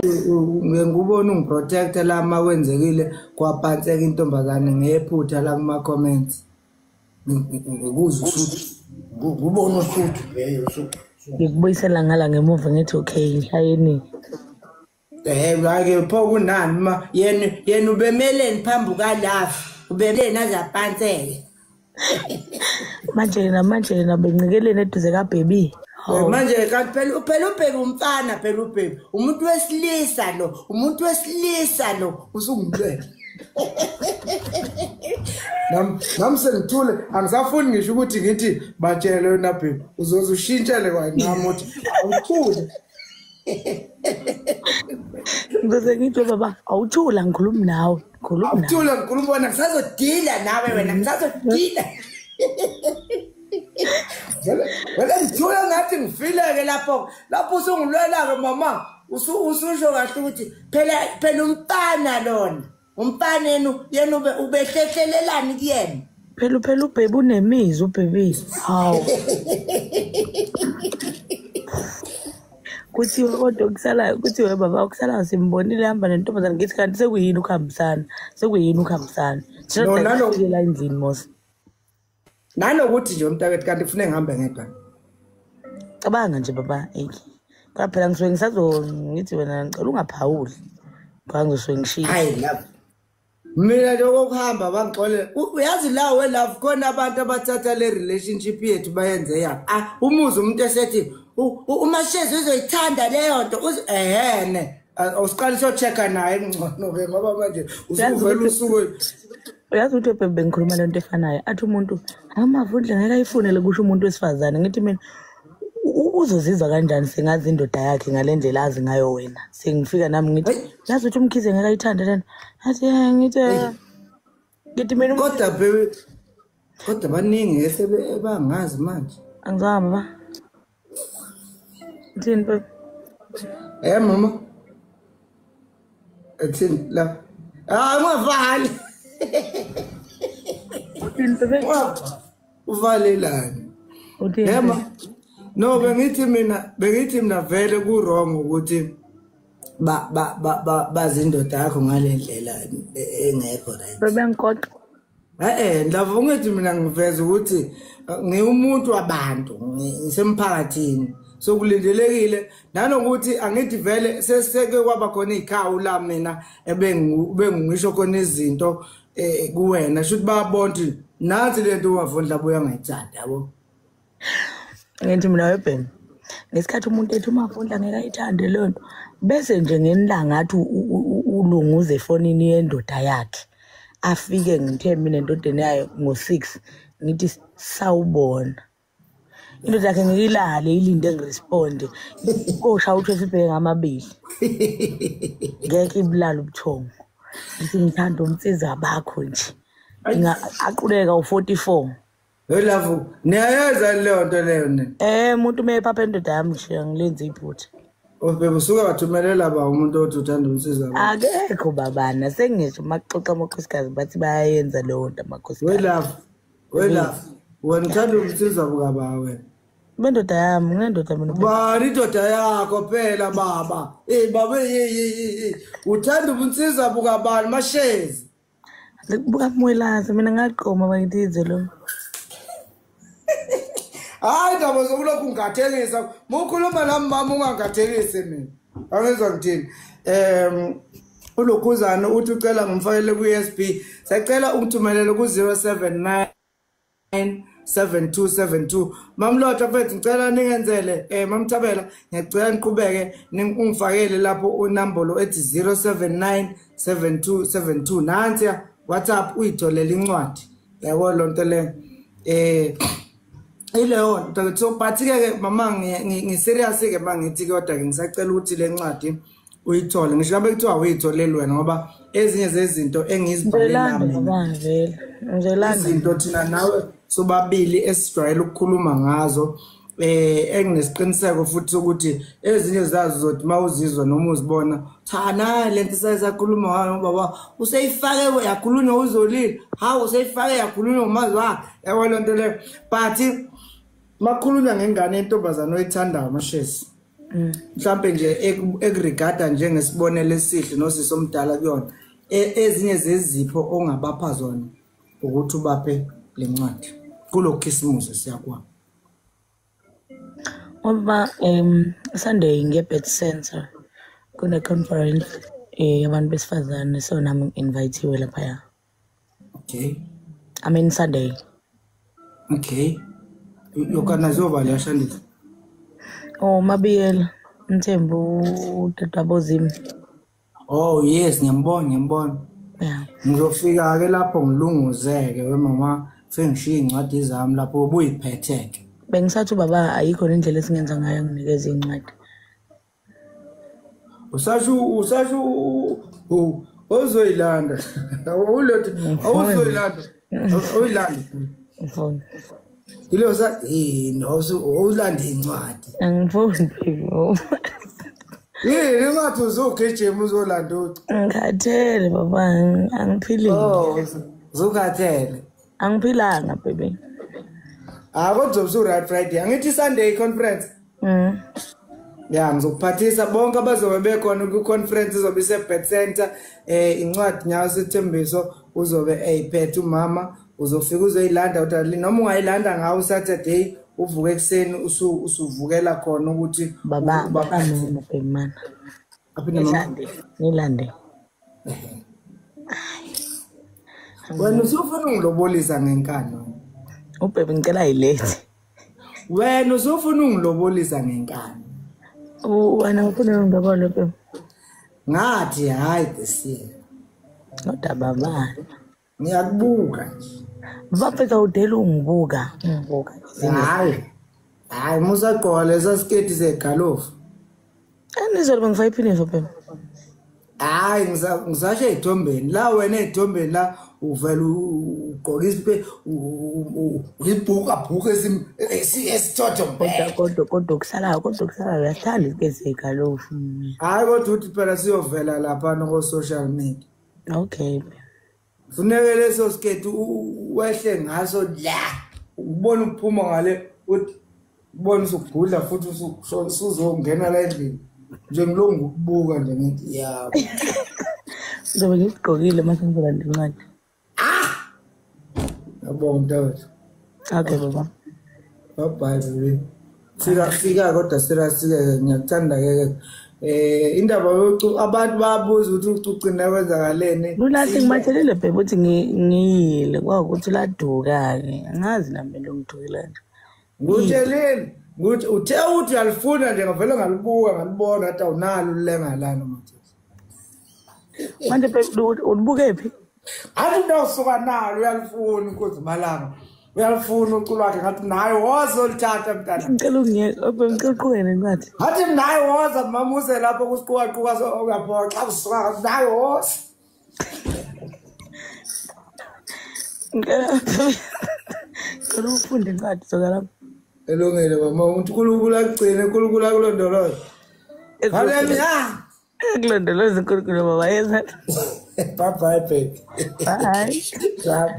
Ngikubona ungiprotecta la makwenzekile kwapantseka intombazane ngephutha la kuma comments. Ngikuzwa usuthu. Ngikubona usuthu leyo usuthu. Ngikubuyisela ngala ngemuva ngithi okay ngishayeni. Ake pho kunani ma yena ubemeleni phambi kukaLove, ubemeleni azapantseke. Manje yena benqikeleni eduze kaBaby. Manje kanti phela uBaby umfana, phela uBaby umuntu wesilisa lo, umuntu wesilisa lo usungilwela. Nami sengithule angisafuni ngisho ukuthi ngithi batshele wena Baby, uzoze ushintshele kwami uthi awuthule. Ngizoze ngithi baba awuthula ngikhuluma nawe, ngikhuluma nawe. Awuthula ngikhuluma wena, ngisazodila nawe wena, ngisazodila. Vele ngithula ngathi ngifileke lapho, lapho usungilwela-ke mama, ususho kahle ukuthi phela umfana lona, umfana yena ubehlehlelelani kuyena. Phela uBaby unemizwa uBaby. Hawu. Kuthiwe kodwa kusalayo, kuthiwe baba okusalayo simbonile ehamba nentombazane, ngithi kanti sekuyini ukuhambisana, sekuyini ukuhambisana. Thina la endlini mos. Nanokuthi nje umntakethu kanti kufuneka ngihambe ngedwa. Cabanga nje baba, eyi. Kodwa phela ngisuke ngisazo ngithi wena ngicela ungaphawuli. Ngoba ngizosuke ngishiye. Hayi love. Mina nje okokuhamba bangixolele. Uyazi la we love khona abantu abathatha le relationship yethu bayenze yabo. Ah, umuzi umuntu esethi uMashezi uzoyithanda leyo nto, ehene. Awusiqali so-check-a naye ngcono ke ngoba manje usuvela usuku. Uyazi ukuthi bebe bengikhuluma lento efanayo, athi umuntu amavundla ngeke ayifunele kusho umuntu wesifazane. Ngithi mina uzozizwa kanjani sengazi indoda yakhe ngale ndlela azi ngayo wena. Sengifika nami ngithi yazi ukuthi uMkhize ngeke ayithande lena. Athi ngithi ngithi mina kodwa bebe kodwa baningi esebe bangazi manje. Angizwanga baba. Uthini bebe? Mama. Uthini la? Ah, ungavali. Uthini bebe? Uvalelani? Uthini? No, bengithi mina vele ku wrong ukuthi ba ba ba bazindoda yakho ngale ndlela engekho right. Bebe ngikoqa. Ndlava ungithi mina ngiveza ukuthi ngiwumuntu wabantu, ngisemphakathini. So kulindelekile nanokuthi angithi vele seseke kwaba khona izikhawu la mina ebengisho khona izinto kuwena, shuthi bayabona ukuthi nathi lento uMavundla buya ngayithanda yabo. Ngithi mina webheni ngesikhathi umuntu ethi uMavundla ngeke ayithande leyo nto, bese nje ngenilanga athi ulunguze efonini yendoda yakhe, afike ngithe mina endodeni yayo ngo-6 ngithi sawubona. Indoda yakhe ngiyilale ilinde ngiresponde, kosha uthi esibheke ngamabili ngeke ibulale ubuthongo. Ngithi ngithanda umsiza bakho nje, aquleka u-44. Hey love, niyayenza leyo nto leyo ne? Umuntu umephapha indoda yami nje angilenzi iphutha. Ubebe usuke wathumelela ba umuntu othi uthanda umsiza bakho. Akekho babana, sengisho maxoxa amakhosikazi bathi bayayenza leyo nto amakhosikazi. We love, we love. Wena uthanda umsiza bukaba wena. Bendoda yami, nginendoda mina. Bani indoda yakho phela baba. Baba uthanda umsiza bukabani Mashezi. Buka Mwelazi mina ngaqoma bayithi lo. Hayi ndaba zokulokhu ngingathelisa. Mukhuluma nami mama ungangathelisi mina. Angizwa ngithini. Ulokhuzana uthi ucela ngimfakele ku-USB. Sacela ungithumelele ku-079 7272. Mamlotha mfethu ngicela ningenzele Mamthabela ngiyacela niqhubeke ungifakele lapho unombolo ethi 079 7272. Nansi WhatsApp uyitholele incwadi. Yabo lonto le. Ileyo nto. So but ke mama ngi serious ke mangithi kodwa ke ngisacela ukuthi le ncwadi uyithole. Ngisho ngabe kuthiwa uyitholele wena ngoba ezinye zezinto engizibhalela mina izinto thina nawe sobabili esijwayele ukukhuluma ngazo enginesiqiniseko futhi ukuthi ezinye zazo uzothi mawuzizwa noma uzibona cha na lento sayisakhuluma ngayo baba useyifake yakhulunywa uzolile, hawu useyifake yakhulunywa umazi wakhe yabo lento leyo. But makhulunywa ngengane yentombazane oyithandayo Mashezi, Mhlambe nje ekuregada njengesibonelo esihle nosisi omdala kuyona, ezinye zezipho ongabapha zona ukuthi ubaphe lencwadi kulo Christmas siyakuwa. Ngoba Sunday nge-Birth Center kune conference yabantu besifazane, so nami ngi-invite-iwe laphaya. Okay. I mean Sunday. Okay. Yokana zoba liyashandisa. Oh, Mabiyela Mthembu udadewabo Zimi. Oh yes, ngiyambona, ngiyambona. Yeah. Ngizofika ke lapho ngilunguzeke we mama, sengishiya incwadi zami lapho ubuyiphetheke. Bengisathi ubaba ayikho indlela esingenza ngayo nginikeze incwadi. Usasho ozoyilanda. Ulothi awuzoyilanda. Uyilanda. Ngifuna. Ilo sa no ulanda incwadi. Angifuni. Yini ngathi uzogijima uzolanda ucu. Ngikhathele baba, angiphilile. Oh, uzukhathele. Angiphilanga baby. Ah, kodwa usu right Friday. Angithi Sunday conference. Ya, ngizokuphathisa bonke abazobe bekhona ku conference izobe ise Birth Center. Incwadi nyawo sethembiso uzobe eyiphethe umama, uzofika uzoyilanda uthi noma ungayilanda ngawo Saturday uvuke ekseni usuvukela khona ukuthi baba baba noma bemana. Aphinde mama. Nilande. Wena usufuna ungilobolisa ngenkani. Ubhebe ngicela ilethe. Wena usufuna ungilobolisa ngenkani. Wena ufuna ngibona bebe. Ngathi hayi this year. Kodwa baba ngiyakubuka nje. Bafika udela ungibuka, ungibuka. Hayi. Hayi musagqoka lesa sketi segalofu. Anizolo bengifaka iphinifa bebe. Hayi ngisasho ezithombeni la wena ezithombeni la uvela ugqoka isipe uyibhuka bhuka esithotho mbeke. Kodwa kusalayo uyathanda isiketi segalofu. Hayi kodwa uthi phela siyovela lapha no social media. Okay. Funeke leso sketi wehle ngaso la ubona ukuphuma ngale uthi ubona usugudla futhi usuzongena la endlini. Nje ngilongu ukubuka nje ngithi yabo. Ngizobe ngigqokile mase ngizolanda incwadi. Ah! Ngiyabonga mntawethu. Okay baba. Bye bye baby. Fika kodwa serious ke ngiyakuthanda ke. Indaba yocu abantu bayabuza ukuthi ucucina kwenzakaleni. Lulathi ngibathelile bhebe ukuthi ngiyile kwakuthi laduka ke. Angazi nami lo ngithukela nje. Ngitsheleni ukuthi uthe uthi uyalifuna nje ngavele ngalibuka ngalibona ngathi awunalo ulenga lana manje. Manje bhebe ulibuke phi? Athi ndawusuka nalo uyalifuna inkozi malanga. Uyalifuna uculo wakhe ngathi naye woza olithatha mntana. Ngicela ungiyeke, ngicela uqhubeke nencwadi. Ngathi naye woza mamuse lapho kusiqukaquka so uyaphoxa usuka naye woza. Ngicela ufunde incwadi soka lapho. Elungile mama, uNkulunkulu akugcine, uNkulunkulu akulondoloze. Haleluya. Akulondoloze uNkulunkulu baba yeza. Bye bye baby. Bye. Bye.